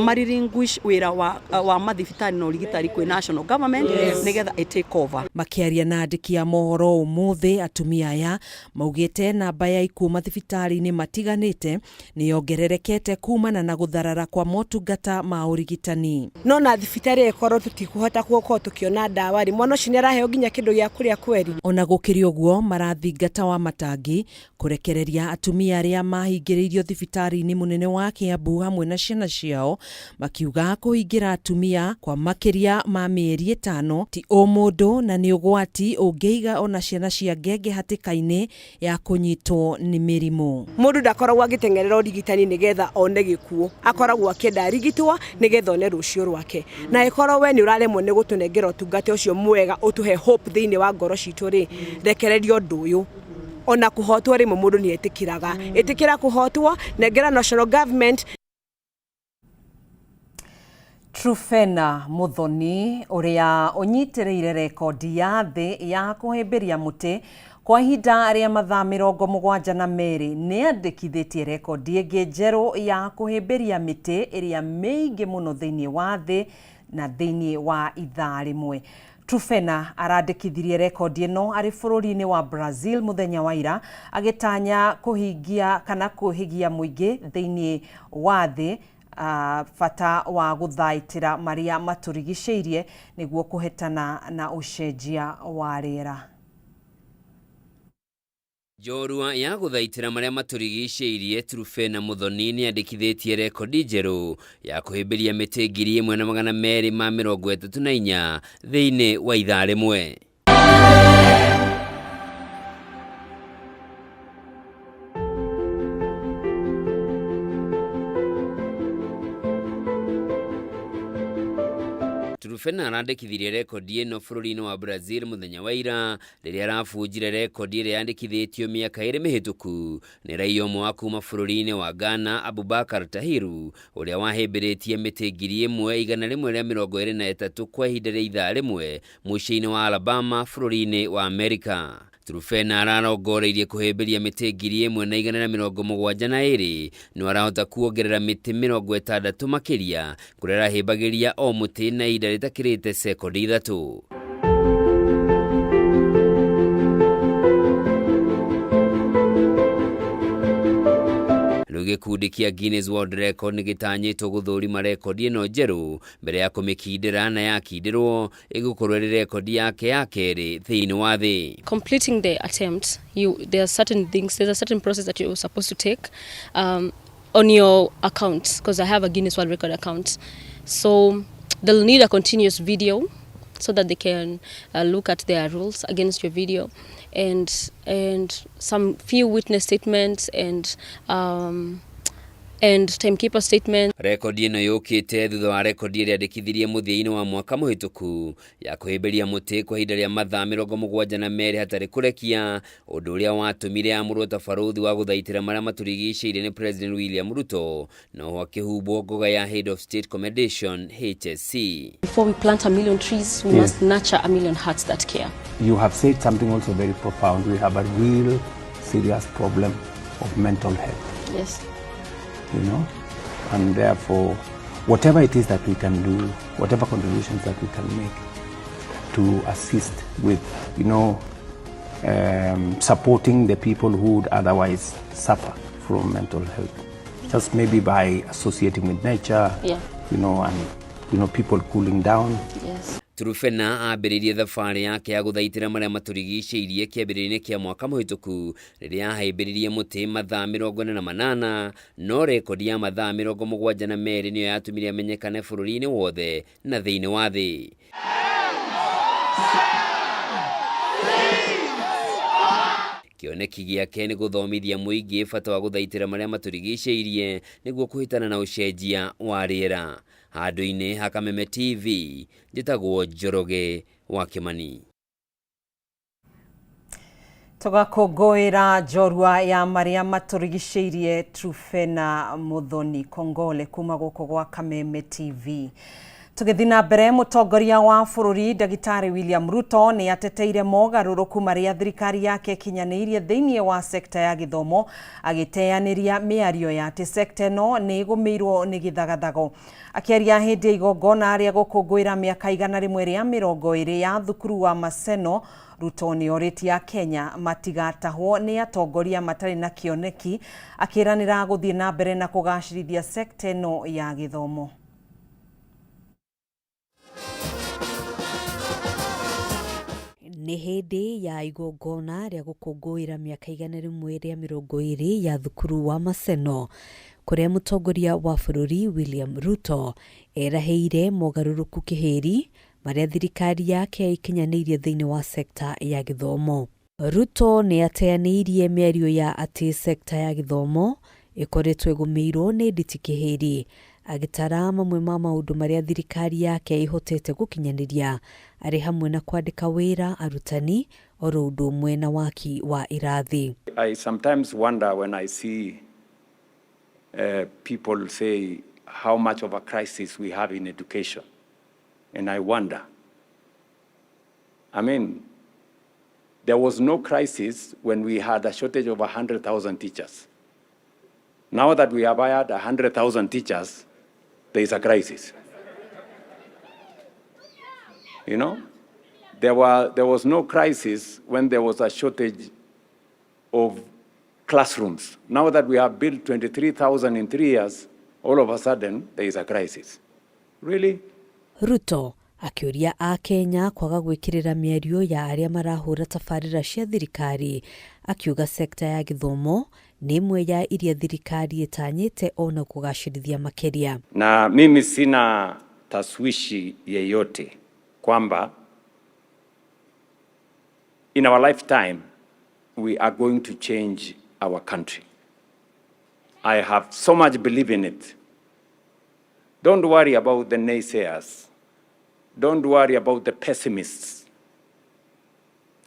mariringuish wĩra wa mathibitarĩ na ũrigitari kwĩ national government nĩgetha ĩ take over. Makĩaria na andĩki a mohoro ũmũthĩ, atumia aya maugĩte namba ya ikuũ mathibitarĩ-inĩ matiganĩte nĩ yongererekete kumana na gũtharara kwa motungata ma ũrigitani. No na thibitarĩ ĩkorwo tũtikũhota gũkorwo tũkĩona ndawa rĩ, mwana ũcio nĩ araheo nginya kĩndũ gĩa kũrĩa kweri? Ona gũkĩrĩ ũguo, marathingata wa Matangi kũrekereria atumia arĩa mahingĩrĩirio thibitarĩ-inĩ mũnene wa Kiambu hamwe na ciana ciao, makiuga kũhingĩra atumia kwa makĩria ma mĩeri 5 ti ũmũndũ na nĩ ũgwati ũngĩiga ona ciana cia ngenge hatĩka-inĩ ya kũnyitwo nĩ mĩrimũ. Mũndũ ndakoragwo agĩteng'erera ũrigitani nĩgetha one gĩkuũ, akoragwo akĩenda arigitwo nĩgetha one rũciũ rwake. Na ĩkorwo we nĩ ũraremwo nĩ gũtũnengera ũtungata ũcio mwega ũtũhe hope thĩinĩ wa ngoro citũ rĩ, rekereria ũndũ ũyũ. Ona kũhotwo rĩmwe mũndũ nĩ etĩkĩraga. Ĩtĩkĩra kũhotwo, nengera national government. Trufena Muthoni ũrĩa ũnyitĩrĩire rekondi ya thĩ ya kũhĩmbĩria mũtĩ kwa ihinda rĩa mathaa 72 nĩ andĩkithĩtie rekondi ĩngĩ njerũ ya kũhĩmbĩria mĩtĩ ĩrĩa mĩingĩ mũno thĩinĩ wa thĩ na thĩinĩ wa ithaa rĩmwe. Trufena arandĩkithirie rekondi ĩno arĩ bũrũri-inĩ wa Brazil mũthenya wa ira, agĩtanya kũhingia kana kũhigia mũingĩ thĩinĩ wa thĩ bata wa gũthaitĩra marĩa matũrigicĩirie nĩguo kũhetana na ũcenjia wa rĩera. Njorua ya gũthaitĩra marĩa matũrigicĩirie Trufena Muthoni nĩ andĩkithĩtie rekondi njerũ ya kũhĩmbĩria mĩtĩ 1234 thĩinĩ wa ithaa rĩmwe. Truphena arandĩkithirie rekondi ĩno bũrũri-inĩ wa Brazil mũthenya wa ira rĩrĩa arabunjire rekondi ĩrĩa yandĩkithĩtio mĩaka ĩrĩ mĩhĩtũku nĩ raiya ũmwe wa kuma bũrũri-inĩ wa Ghana Abubakar Tahiru ũrĩa wahĩmbĩrĩtie mĩtĩ 1123 kwa ihinda rĩa ithaa rĩmwe mũciĩ-inĩ wa Alabama bũrũri-inĩ wa Amerika. Truphena ararongoreirie kũhĩmbĩria mĩtĩ 1172 no arahota kuongerera mĩtĩ 60 makĩria kũrĩa arahĩmbagĩria o mũtĩ na ihinda rĩtakĩrĩte sekondi 3. Rĩu gĩkundi kĩa Guinness World Record nĩ gĩtanyĩtwo gũthũrima rekondi ĩno njerũ mbere ya kũmĩkindĩra na yakindĩrwo ĩgũkorwo ĩrĩ rekondi yake ya kerĩ thĩinĩ wa thĩ. Completing the attempt, there are certain things, there's a certain process that you're supposed to take on your account, because I have a Guinness World Record account. So they'll need a continuous video so that they can look at their rules against your video, and some few witness statements and timekeeper statement. Rekondi ĩno yũkĩte thutha wa rekondi ĩrĩa yandĩkithirie mũthia-inĩ wa mwaka mũhĩtũku ya kũhĩmbĩria mũtĩ kwa ihinda rĩa mathaa 72 hatarĩ kũrekia, ũndũ ũrĩa watũmire amũrwo ta barũthi wa gũthaitĩra marĩa matũrigicĩirie nĩ President William Ruto, na oho akĩhumbwo ngoga ya Head of State Commendation HSC. Before we plant 1 million trees, we must nurture 1 million hearts that care. You have said something also very profound. We have a real serious problem of mental health. Yes. You know, and therefore, whatever it is that we can do, whatever contributions that we can make to assist with, you know, supporting the people who would otherwise suffer from mental health, just maybe by associating with nature, you know, and, you know, people cooling down. Yes. Truphena ambĩrĩirie thabarĩ yake ya gũthaitĩra marĩa matũrigicĩirie kĩambĩrĩria-inĩ kĩa mwaka mũhĩtũku rĩrĩa ahĩmbĩririe mũtĩ mathaa 48, no rekondi ya mathaa 72 nĩyo yatũmire amenyekane bũrũri-inĩ wothe na thĩinĩ wa thĩ. Kĩoneki gĩake nĩ gũthomithia mũingĩ bata wa gũthaitĩra marĩa matũrigicĩirie nĩguo kũhĩtana na ũcenjia wa rĩera. Handũ-inĩ ha Kameme TV, njĩtagwo Njoroge wa Kĩmani. Tũgakũngũĩra njorua ya marĩa matũrigicĩirie Truphena Muthoni Kongole kuma gũkũ gwa Kameme TV. Tũgĩthiĩ na mbere, mũtongoria wa bũrũri Ndagĩtarĩ William Ruto nĩ ateteire mogarũrũku marĩa thirikari yake ĩkinyanĩirie thĩinĩ wa sekta ya gĩthomo, agĩteanĩria mĩario ya atĩ sekta ĩno nĩ ĩgũmĩirwo nĩ gĩthagathago. Akĩaria hĩndĩ ya igongona rĩa gũkũngũĩra mĩaka 120 ya thukuru wa Maseno, Ruto nĩ orĩtie Akenya matigatahwo nĩ atongoria matarĩ na kĩoneki, akĩranĩra gũthiĩ na mbere na kũgacĩrithia sekta ĩno ya gĩthomo. Nĩ hĩndĩ ya igongona rĩa gũkũngũĩra mĩaka 120 ya thukuru wa Maseno, kũrĩa mũtongoria wa bũrũri William Ruto erahĩire mogarũrũku kĩhĩri marĩa thirikari yake ĩkinyanĩirie thĩinĩ wa sekta ya gĩthomo. Ruto nĩ ateanĩirie mĩario ya atĩ sekta ya gĩthomo ĩkoretwo ĩgũmĩirwo nĩ nditi kĩhĩri, agĩtara mamwe ma maũndũ marĩa thirikari yake ĩhotete gũkinyanĩria arĩ hamwe na kwandĩka wĩra arutani oro ũndũ ũmwe na waki wa irathi. I sometimes wonder when I see people say how much of a crisis we have in education. And I wonder. I mean, there was no crisis when we had a shortage of 100,000 teachers. Now that we have hired 100,000 teachers, there is a crisis. You know, there was no crisis when there was a shortage of classrooms. Now that we have built 23,000 in 3 years, all of a sudden there is a crisis. Really? Ruto akĩũria Akenya kwaga gwĩkĩrĩra mĩario ya arĩa marahũra tabarĩra cia thirikari, akiuga sekta ya gĩthomo nĩ ĩmwe ya iria thirikari ĩtanyĩte ona kũgacĩrithia makĩria. Na mimi sina taswishi yeyote kwamba in our lifetime we are going to change our country. I have so much belief in it. Don't worry about the naysayers. Don't worry about the pessimists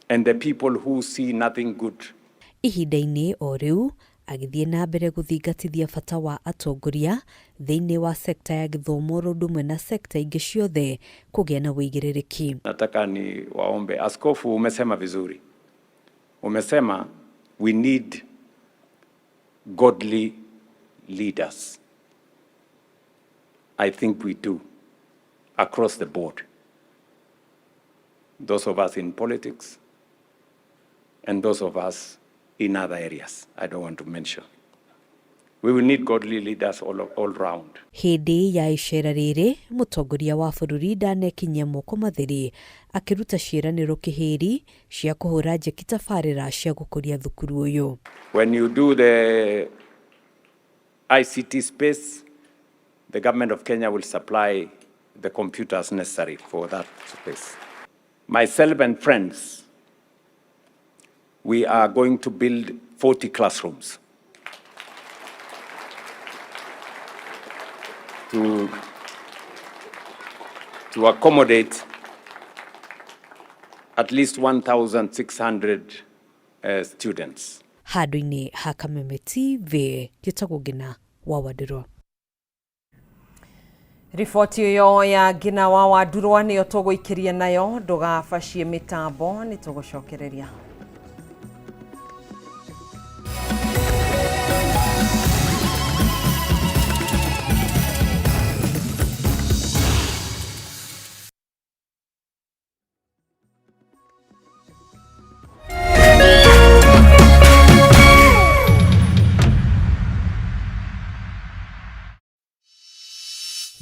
and the people who see nothing good. Ihinda-inĩ o rĩu agĩthiĩ na mbere gũthingatithia bata wa atongoria thĩinĩ wa sekta ya gĩthomo oro ũndũ ũmwe na sekta ingĩ ciothe kũgĩa na ũigĩrĩrĩki. Nataka ni waombe. Askofu, umesema vizuri. Umesema we need godly leaders. I think we do across the board. Those of us in politics and those of us in other areas I don't want to mention. We will need godly leaders all round. Hĩndĩ ya icera rĩrĩ, mũtongoria wa bũrũri ndanekinyia moko matheri akĩruta ciĩranĩro kĩhĩri cia kũhũra njeki tabarĩra cia gũkũria thukuru ũyũ. When you do the ICT space, the government of Kenya will supply the computers necessary for that space. Myself and friends, we are going to build 40 classrooms to accommodate at least 1,600 students. Handũ-inĩ ha Kameme TV, njĩtagwo Ngina wa Wandũrũ. Riboti ĩyo ya Ngina wa Wandurwa nĩyo tũgũikĩria nayo, ndũgabacie mĩtambo, nĩ tũgũcokereria.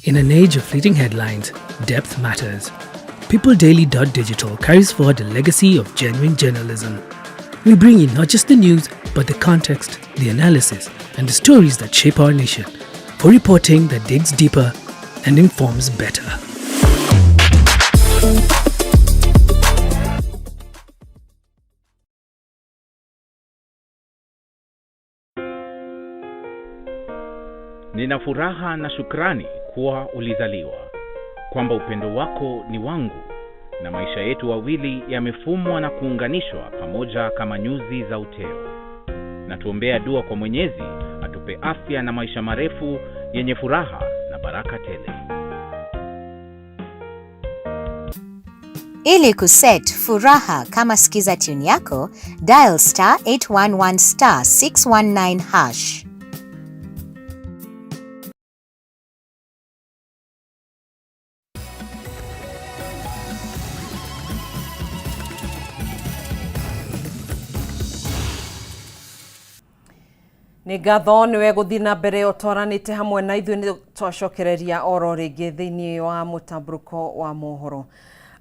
In an age of fleeting headlines, depth matters. PeopleDaily.digital carries forward a legacy of genuine journalism. We bring you not just the news, but the context, the analysis, and the stories that shape our nation, for reporting that digs deeper and informs better. Nina furaha na shukrani kuwa ulizaliwa, kwamba upendo wako ni wangu na maisha yetu wawili yamefumwa na kuunganishwa pamoja kama nyuzi za uteo. Na tuombea dua kwa Mwenyezi atupe afya na maisha marefu yenye furaha na baraka tele. Ili kuset furaha kama skiza tune yako, dial star 811 star 619 hash. Nĩ ngatho nĩwe gũthiĩ na mbere ũtwaranĩte hamwe na ithuĩ, nĩ twacokereria oro rĩngĩ thĩinĩ wa mũtambũrũko wa mohoro.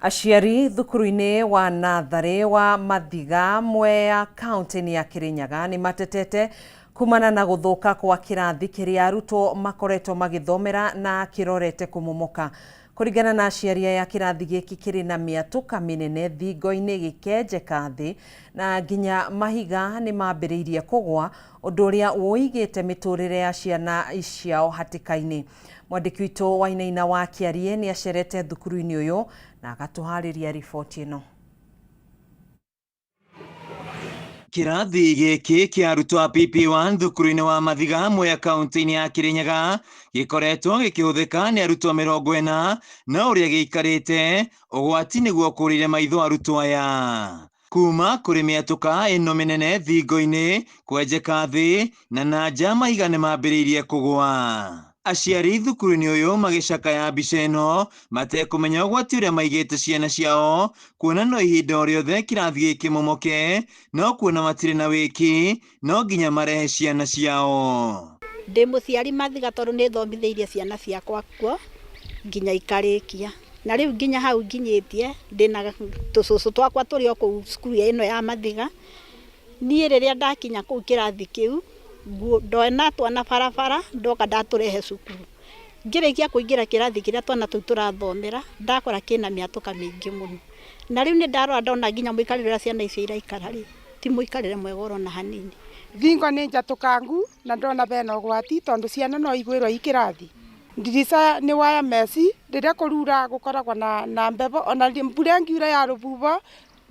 Aciari thukuru-inĩ wa natharĩ wa Mathiga Mwea kaunti-inĩ ya Kirinyaga nĩ matetete kumana na gũthũka kwa kĩrathi kĩrĩa arutwo makoretwo magĩthomera na kĩrorete kũmomoka. Kũringana na aciari aya, kĩrathi gĩkĩ kĩrĩ na mĩatũka mĩnene thingo-inĩ gĩkenjeka thĩ na nginya mahiga nĩ mambĩrĩirie kũgwa, ũndũ ũrĩa ũigĩte mĩtũrĩre ya ciana ciao hatĩka-inĩ. Mwandĩki witũ Wainaina wa Kĩarie nĩ acerete thukuru-inĩ ũyũ na agatũharĩria riboti ĩno. Kĩrathi gĩkĩ kĩa arutwo a PP1 thukuru-inĩ wa Mathiga Mwea kaunti-inĩ ya Kirinyaga gĩkoretwo gĩkĩhũthĩka nĩ arutwo 40, no ũrĩa gĩikarĩte ũgwati nĩguo kũrĩire maitho arutwo aya. Kuma kũrĩ mĩatũka ĩno mĩnene thingo-inĩ, kwenjeka thĩ na nanja mahiga nĩmambĩrĩirie kũgwa. Aciari thukuru-inĩ ũyũ magĩcakaya mbica ĩno matekũmenya ũgwati ũrĩa maigĩte ciana ciao, kuona no ihinda o rĩothe kĩrathi gĩkĩ momoke, no kuona matirĩ na wĩki no nginya marehe ciana ciao. Ndĩ mũciari Mathiga tondũ nĩ thomithĩirie ciana ciakwa kuo nginya ikarĩkia, na rĩu nginya hau nginyĩtie ndĩna tũcũcũ twakwa tũrĩ o kũu cukuru ĩno ya Mathiga. Niĩ rĩrĩa ndakinya kũu kĩrathi kĩu ndona twana barabara ndoka ndatũrehe cukuru, ngĩrĩkia kũingĩra kĩrathi kĩrĩa twana tũu tũrathomera ndakora kĩna mĩatũka mĩingĩ mũno, na rĩu nĩ ndarora ndona nginya mũikarĩre ũrĩa ciana icio iraikara rĩ ti mũikarĩre mwega orona hanini. Thingo nĩ njatũkangu na ndona bena ũgwati tondũ ciana no igwĩrwo i kĩrathi. Ndirica nĩ waya meci rĩrĩa kũrura gũkoragwo na mbebo ona mbura ĩngiura ya rũhuho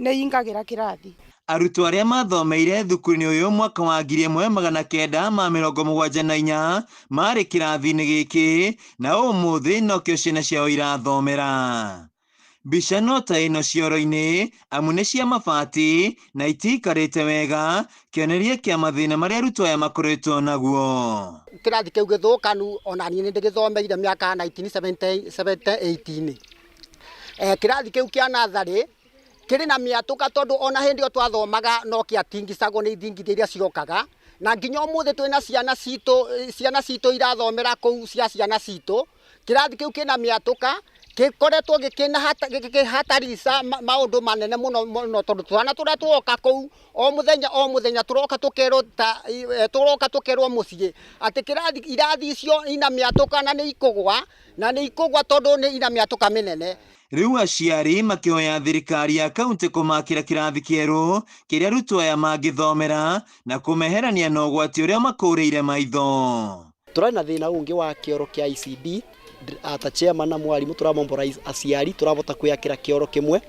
nĩ ingagĩra kĩrathi. Arutwo arĩa mathomeire thukuru-inĩ ũyũ mwaka wa 1974 marĩ kĩrathi-inĩ gĩkĩ na ũmũthĩ nokĩo ciana ciao irathomera. Mbica no ta ĩno cioro-inĩ amu nĩ cia mabati na itiikarĩte wega, kĩonereria kĩa mathĩna marĩa arutwo aya makoretwo naguo. Kĩrathi kĩu gĩthũkanu ona niĩ nĩndĩgĩthomeire mĩaka 1978. Kĩrathi kĩu kĩa natharĩ kĩrĩ na mĩatũka tondũ ona hĩndĩ ĩyo twathomaga no kĩatingicagwo nĩ ithingithia iria ciokaga, na nginya ũmũthĩ twĩna ciana citũ irathomera kũu cia ciana citũ. Kĩrathi kĩu kĩna mĩatũka gĩkoretwo gĩkĩhatarica maũndũ manene mũno mũno tondũ twana tũrĩa tuoka kũu o mũthenya tũroka tũkerwo ta tũroka tũkerwo mũciĩ atĩ kĩrathi irathi icio ina mĩatũka na nĩ ikũgwa tondũ nĩ ina mĩatũka mĩnene. Rĩu aciari makĩhoya thirikari ya kaunti kũmakĩra kĩrathi kĩerũ kĩrĩa arutwo aya mangĩthomera na kũmeherania na ũgwati ũrĩa makũrĩire maitho. Tũrarĩ na thĩna ũngĩ wa kĩoro kĩa ICD ta chairman na mwarimu tũramombora aciari tũrabota kwĩakĩra kĩoro kĩmwe,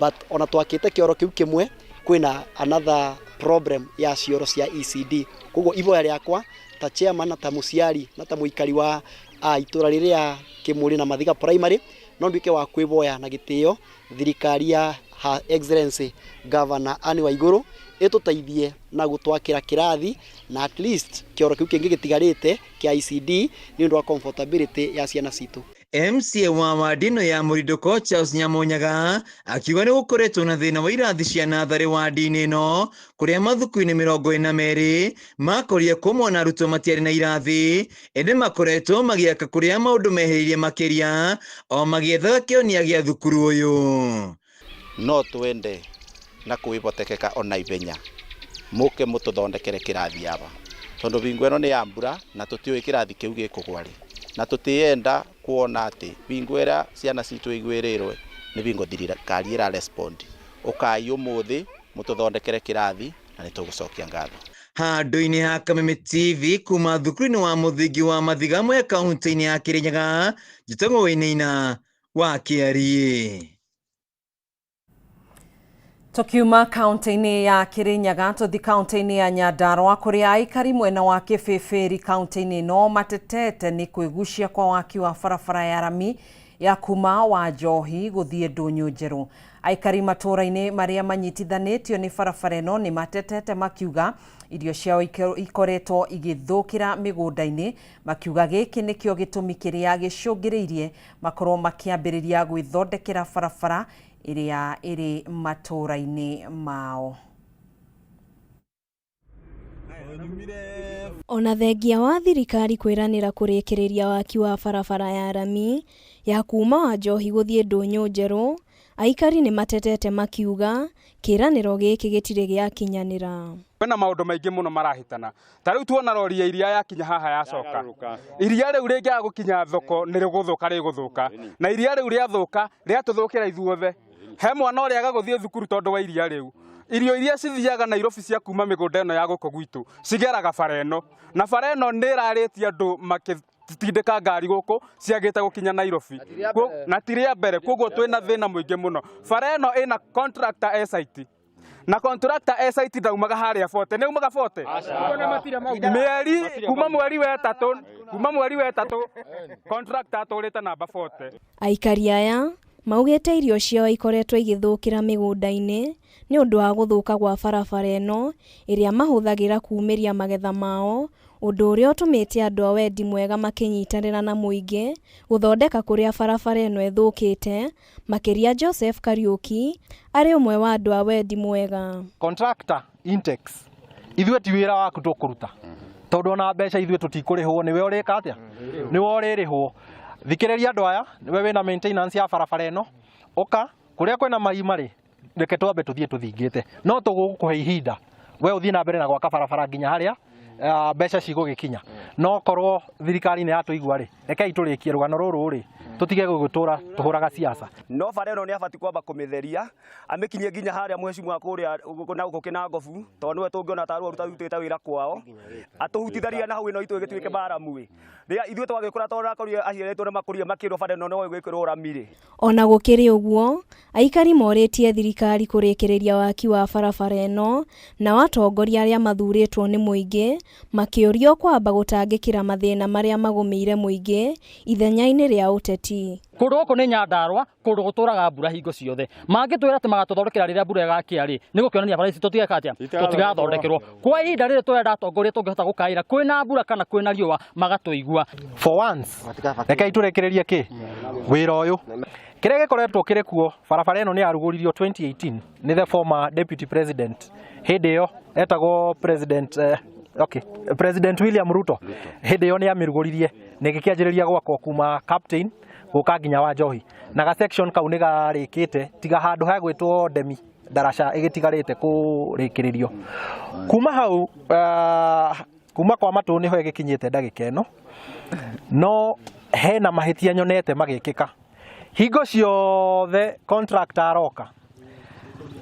but ona twakĩte kĩoro kĩu kĩmwe kwĩna another problem ya cioro cia ECD. Koguo ivoya rĩakwa ta chairman na ta mũciari na ta mũikari wa itũra rĩrĩa Kĩmũrĩ na Mathiga Primary no nduĩke wa kwĩvoya na gĩtĩo thirikari ya Her Excellency Governor Anne Waiguru ĩtũteithie na gũtwakĩra kĩrathi na at least kĩoro kĩu kĩngĩ gĩtigarĩte kĩa ICD nĩ ũndũ wa comfortability ya ciana citũ. MCA wa wadi ĩno ya Mũrindũko Charles Nyamunyaga akiuga nĩ gũkoretwo na thĩna wa irathi cia natharĩ wadi-inĩ ĩno kũrĩa mathuku-inĩ 42 makoria kũmona arutwo matiarĩ na irathi ĩndĩ makoretwo magĩaka kũrĩa maũndũ mehĩrĩirie makĩria o magĩethaga kĩonia gĩa thukuru ũyũ. No twende na kwĩbotekeka ona ihenya mũke mũtũthondekere kĩrathi aba tondũ bingo ĩno nĩ ya mbura na tũtiũĩ kĩrathi kĩu gĩkũgwa rĩ, na tũtienda kuona atĩ bingo ĩrĩa ciana citũ igwĩrĩrwe nĩ bingo thirikari ĩra respond. Ũkai ũmũthĩ mũtũthondekere kĩrathi na nĩtũgũcokia ngatho. Handũ-inĩ ha Kameme TV kuma thukuru-inĩ wa mũthingi wa Mathiga Mwea kaunti-inĩ ya Kĩrĩnyaga, njĩtagwo Wainaina wa Kĩariĩ. Tukiuma kaunti-inĩ ya Kĩrĩnyaga tũthi kaunti-inĩ ya Nyandarua kũrĩa aikari mwena wa Kĩbĩbĩri kaunti-inĩ ĩno matetete nĩ kwĩgucia kwa waki wa barabara ya rami ya kuma wa Njohi gũthiĩ Ndũnyũ Njerũ. Aikari matũũra-inĩ marĩa manyitithanĩtio nĩ barabara ĩno nĩ matetete makiuga irio ciao ikoretwo igĩthũkĩra mĩgũnda-inĩ, makiuga gĩkĩ nĩkĩo gĩtũmi kĩrĩa gĩcũngĩrĩirie makorwo makĩambĩrĩria gwĩthondekera barabara ĩrĩa ĩrĩ matũũra-inĩ mao. Ona thengia wa thirikari kwĩranĩra kũrĩkĩrĩria waki wa barabara ya rami ya kuma wa Njohi gũthiĩ Ndũnyũ Njerũ, aikari nĩ matetete makiuga kĩranĩro gĩkĩ gĩtirĩ gĩakinyanĩra. Kwĩna maũndũ maingĩ mũno marahĩtana ta rĩu tuona rori ya iria yakinya haha yacoka, iria rĩu rĩngĩaga gũkinya thoko nĩ rĩgũthũka rĩgũthũka, na iria rĩu rĩathũka rĩatũthũkĩra ithuothe. He mwana ũrĩa aga gũthiĩ thukuru tondũ wa iria rĩu. Irio iria cithiaga Nairobi cia kuma mĩgũnda ĩno ya gũkũ gwitũ cigeraga bara ĩno, na bara ĩno nĩ ĩrarĩtie andũ makĩtindĩka ngari gũkũ ciagĩte gũkinya Nairobi na ti rĩa mbere. Koguo twĩna thĩna mũingĩ mũno. Bara ĩno ĩna contractor e site, na contractor e site ndaumaga harĩa Forte, nĩ umaga Forte mĩeri kuma mweri wa ĩtatũ contractor atũrĩte namba Forte. Aikari aya maugĩte irio ciao ikoretwo igĩthũkĩra mĩgũnda-inĩ nĩ ũndũ wa gũthũka gwa barabara ĩno ĩrĩa mahũthagĩra kumĩria magetha mao, ũndũ ũrĩa ũtũmĩte andũ a wendi mwega makĩnyitanĩra na mũingĩ gũthondeka kũrĩa barabara ĩno ĩthũkĩte, makĩria Joseph Kariuki arĩ ũmwe wa andũ a wendi mwega. Contractor Intex, ithuĩ ti wĩra waku tũkũruta tondũ ona mbeca ithuĩ tũtikũrĩhwo, nĩwe ũrĩka atĩa, nĩwe ũrĩrĩhwo. Thikĩrĩria andũ aya, nĩwe wĩna maintenance ya barabara ĩno, ũka kũrĩa kwĩna marima rĩ, reke twambe tũthiĩ tũthingĩte, no tũgũkũhe ihinda we ũthiĩ na mbere na gwaka barabara nginya harĩa Mbeca cigũgĩkinya no korwo thirikari nĩ yatũigua rĩ, rekei tũrĩkie rũgano rũrũ rĩ, tũtige gũgĩtũra tũhũraga siasa. No bara ĩno nĩ abatiĩ kwamba kũmĩtheria, amĩkinyie nginya harĩa mheshimiwa kũrĩa na gũkũ Kĩnangobu, tondũ nĩwe tũngĩona tarĩ arutĩte wĩra kwao, atũhutitharia na hau ĩno itũ ĩgĩtuĩke maramu ĩ. Rĩrĩa ithuĩ twagĩkũra tondũ rakorire aciarĩtwo nĩ makũrire makĩrwo bara ĩno no ĩgwĩkĩrwo rami rĩ. Ona gũkĩrĩ ũguo, aikari morĩtie thirikari kũrĩkĩrĩria waki wa barabara ĩno, nao atongoria arĩa mathurĩtwo nĩ mũingĩ makĩũrio kwamba gũtangĩkĩra mathĩna marĩa magũmĩire mũingĩ ithenya-inĩ rĩa ũteti. Kũndũ gũkũ nĩ Nyandarua, kũndũ gũtũraga mbura hingo ciothe. Mangĩtwĩra atĩ magatũthondekera rĩrĩa mbura ĩgakĩa rĩ, nĩ gũkĩonania bara ici tũtigeka atĩa? Tũtigathondekerwo. Kwa ihinda rĩrĩ tũrenda atongoria tũngĩhota gũkaĩra kwĩna mbura kana kwĩna riũa magatũigua. For once, rekei tũrĩkĩrĩrie kĩ wĩra ũyũ. Kĩrĩa gĩkoretwo kĩrĩ kuo, barabara ĩno nĩ yarugũririo 2018 nĩ the former deputy president, hĩndĩ ĩyo etagwo president, okay, President William Ruto. Hĩndĩ ĩyo nĩ amĩrugũririe na ĩgĩkĩanjĩrĩria gwakwo kuma Captain gũka nginya wa Njohi, na ga section kau nĩ garĩkĩte tiga handũ hagwĩtwo Ndemi ndaraca ĩgĩtigarĩte kũrĩkĩrĩrio. Kuma hau, kuma kwa matũ nĩho ĩgĩkinyĩte ndagĩka ĩno, no hena mahĩtia nyonete magĩkĩka hingo ciothe. Contractor aroka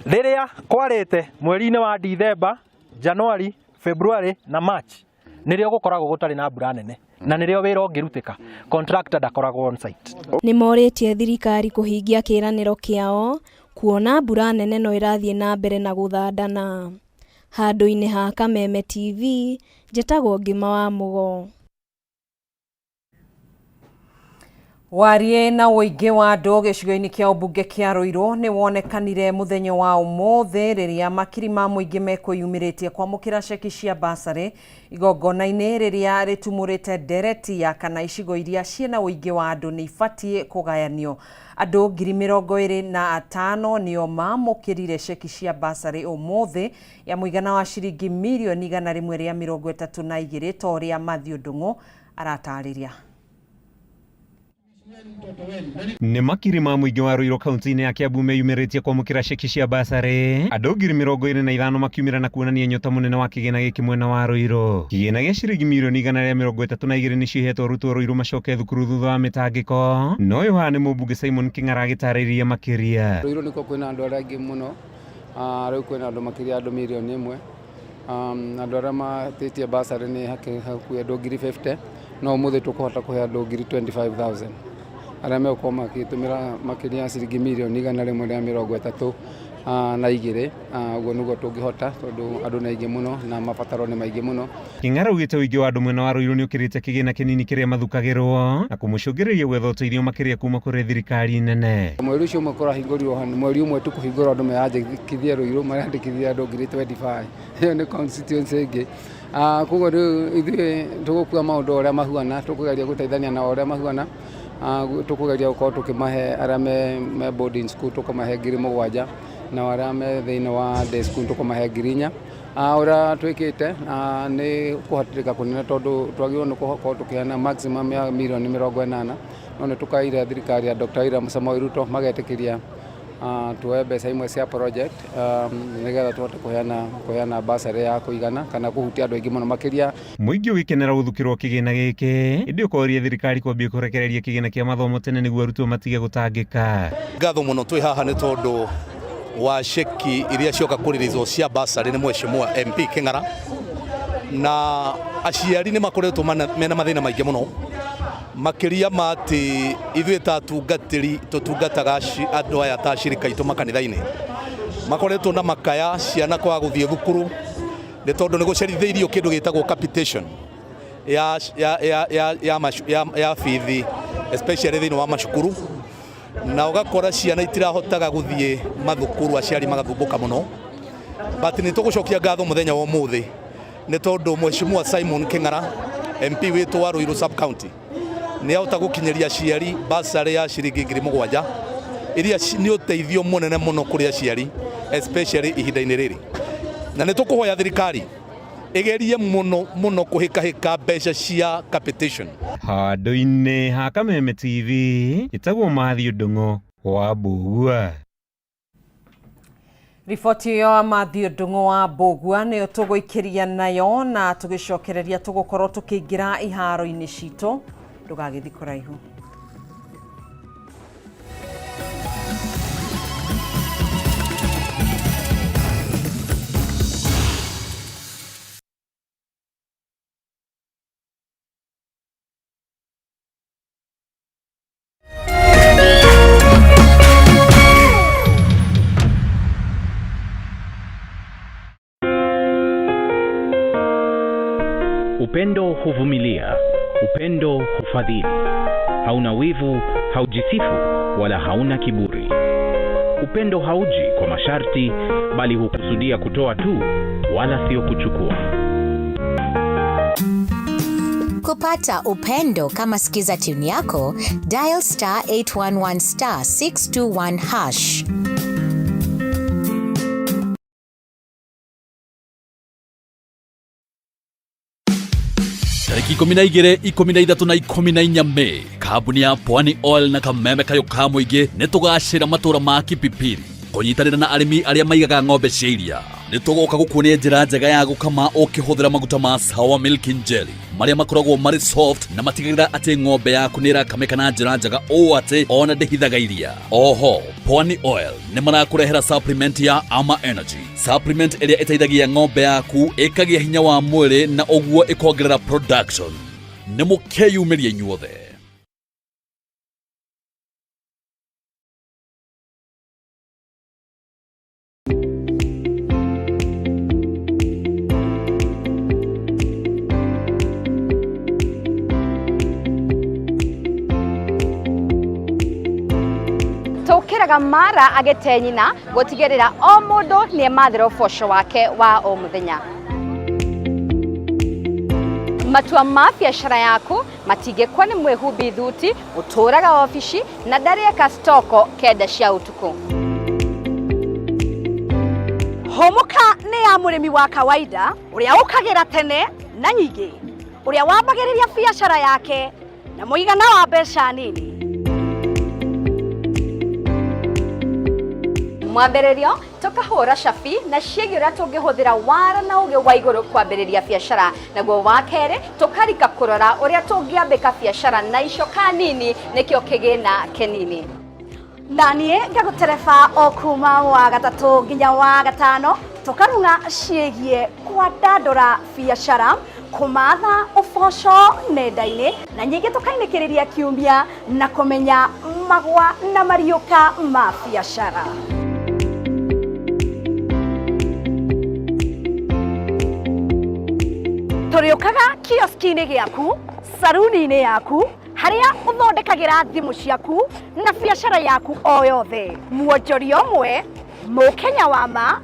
rĩrĩa kwarĩte mweri-inĩ wa Dithemba, January, February na March, nĩrĩo gũkoragwo gũtarĩ na mbura nene na nĩrĩo wĩra ũngĩrutĩka. Contractor ndakoragwo on site. Nĩ morĩtie thirikari kũhingia kĩĩranĩro kĩao kuona mbura nene no ĩrathiĩ na mbere na gũthandana. Handũ-inĩ ha Kameme TV, njĩtagwo Ngĩma wa Mũgo. Warie na ũingĩ wa andũ gĩcigo-inĩ kĩa ũmbunge kĩa Ruiru nĩ wonekanire mũthenya wa ũmũthĩ rĩrĩa makiri ma mũingĩ mekwĩyumĩrĩtie kwamũkĩra ceki cia basarĩ igongona-inĩ rĩrĩa rĩtumũrĩte ndereti ya kana icigo iria ciĩna ũingĩ wa andũ nĩ ibatiĩ kũgayanio. Andũ 25,000 nĩo mamũkĩrire ceki cia basarĩ ũmũthĩ ya mũigana wa ciringi mirioni 132, ta ũrĩa Mathew Ndung'u aratarĩria. Nĩ makiri ma mũingĩ wa Ruiru kaunti-inĩ ya Kiambu meyumĩrĩtie kwamũkĩra ceki cia basarĩ, andũ 25,000 makiumĩra na kuonania nyota mũnene wa kĩgĩna gĩkĩ mwena wa Ruiru. Kĩgĩna gĩa ciringi mirioni 132 nĩcio ihetwo arutwo Ruiru macoke thukuru thutha wa mĩtangĩko. No ũyũ haha nĩ mũmbunge Simon Kĩng'ara agĩtarĩria makĩria. Ruiru nĩkuo kwĩna andũ arĩa aingĩ mũno, rĩu kwĩna andũ makĩria andũ mirioni 1. Andũ arĩa matĩtie basarĩ nĩ hakuhĩ andũ 50,000, no ũmũthĩ tũkũhota kũhe andũ 25,000 arĩa megũkorwo makĩtũmĩra makĩria ya ciringi mirioni 132. Ũguo nĩguo tũngĩhota tondũ andũ nĩ aingĩ mũno na mabataro nĩ maingĩ mũno. Kĩng'ara augĩte ũingĩ wa andũ mwena wa Ruiru nĩ ũkĩrĩte kĩgĩna kĩnini kĩrĩa mathukagĩrwo na kũmũcũngĩrĩria gwetha ũteithio makĩria kuma kũrĩ thirikari nene. Mweri ũcio ũmwe kũrahingũrirwo, mweri ũmwe tu kũhingũrwo andũ meyandĩkithie Ruiru, marandĩkithia andũ 25,000. Ĩyo nĩ constituency ĩngĩ. Koguo rĩu ithuĩ tũgũkua maũndũ ũrĩa mahuana, tũkũgeria gũteithania na ũrĩa mahuana. Tũkũgeria gũkorwo tũkĩmahe arĩa me boarding school tũkũmahe 7,000, na arĩa me thĩinĩ wa day school tũkũmahe 4,000. Ũrĩa twĩkĩte nĩ kũhatĩrĩka kũnene tondũ twagĩrĩirwo nĩ gũkorwo tũkĩheana maximum ya mirioni 80, no nĩ tũkaire thirikari ya Dr. William Samoei Ruto magetĩkĩria tuoe mbeca imwe cia project nĩgetha tũhote kũheana bursary ya kũigana kana kũhutia andũ aingĩ mũno makĩria. Mũingĩ ũgĩkenera gũthukĩrwo kĩgĩna gĩkĩ, ĩndĩ ũkoria thirikari kwambia kũrekereria kĩgĩna kĩa mathomo tene nĩguo arutwo matige gũtangĩka. Ngatho mũno twĩ haha nĩ tondũ wa ceki iria cioka kũrĩrĩzwo cia basarĩ nĩ mheshimiwa MP Kĩng'ara, na aciari nĩ makoretwo mena mathĩna maingĩ mũno makĩria ma atĩ ithuĩ ta atungatĩri tũtungataga andũ aya ta ashirika aitũ makanitha-inĩ makoretwo na makaya ciana kwaga gũthiĩ thukuru nĩ tondũ nĩ gũcerithĩirio kĩndũ gĩtagwo capitation ya, ya, ya, ya, ya, ya, ya bithi especially thĩinĩ wa macukuru, na ũgakora ciana itirahotaga gũthiĩ mathukuru, aciari magathumbũka mũno. But nĩ tũgũcokia ngatho mũthenya wa ũmũthĩ nĩ tondũ mheshimiwa Simon Kĩng'ara, MP witũ wa Ruiru sub county, nĩ ahota gũkinyĩria aciari basarĩ ya ciringi 7,000 iria nĩ ũteithio mũnene mũno kũrĩ aciari especially ihinda-inĩ rĩrĩ. Na nĩ tũkũhoya thirikari ĩgerie mũno mũno kũhĩkahĩka mbeca cia capitation. Handũ-inĩ ha Kameme TV, ĩtagwo Matthew Ndung'u wa Mbugua. Riboti ĩyo ya Matthew Ndung'u wa Mbũgua nĩyo tũgũikĩria nayo na tũgĩcokereria tũgũkorwo tũkĩingĩra iharo-inĩ citũ ndũgagĩthi kũraihu. Upendo huvumilia, upendo hufadhili, hauna wivu, haujisifu wala hauna kiburi. Upendo hauji kwa masharti, bali hukusudia kutoa tu, wala sio kuchukua. Kupata upendo kama skiza tune yako, dial star 811 star 621 hash. Tarĩki 12, 13 na 14 Mei, kambuni ya Pwani Oil na kameme kayũ ka mũingĩ nĩ tũgacĩra matũra ma Kipipiri kũnyitanĩra na arĩmi arĩa maigaga ng'ombe cia iria. Nĩ tũgoka gũkuonia njĩra njega ya gũkama ũkĩhũthĩra maguta ma Sawa Milking Jelly marĩa makoragwo marĩ soft na matigagĩrĩra atĩ ng'ombe yaku nĩ ĩrakamĩka na njĩra njega ũũ atĩ ona ndĩhithaga iria. Oho, Pwani Oil nĩ marakũrehera supplement ya Ama Energy, supplement ĩrĩa ĩteithagia ng'ombe yaku ĩkagĩa hinya wa mwĩrĩ na ũguo ĩkongerera production. Nĩ mũkeyumĩria inyuothe. Tũkĩraga mara agĩte nyina gũtigĩrĩra o mũndũ nĩ emathĩra ũboco wake wa o mũthenya. Matua ma biacara yaku matingĩkwo nĩ mwĩhumbi thuti ũtũraga obici na ndarĩeka stoko 9 cia ũtukũ. Hũmũka nĩ ya mũrĩmi wa kawaida ũrĩa ũkagĩra tene na nyingĩ, ũrĩa wambagĩrĩria biacara yake na mũigana wa mbeca nini. Mwambĩrĩrio tũkahũra cabi na ciĩgiĩ ũrĩa tũngĩhũthĩra wara na ũgĩ wa igũrũ kwambĩrĩria biacara, naguo wa kerĩ tũkarika kũrora ũrĩa tũngĩambĩka biacara na icoka nini nĩkĩo kĩgĩna kĩnini. Na niĩ ngagũtereba o kuma wa gatatũ nginya wa gatano tũkarung'a ciĩgiĩ kwandandũra biacara, kũmatha ũboco nenda-inĩ na nyingĩ tũkainĩkĩrĩria kiumia na kũmenya magwa na mariũka ma biacara. Tũrĩũkaga kioski-inĩ gĩaku, saruni-inĩ yaku, harĩa ũthondekagĩra thimũ ciaku na biacara yaku o yothe. Mwonjoria ũmwe, mũkenya wa ma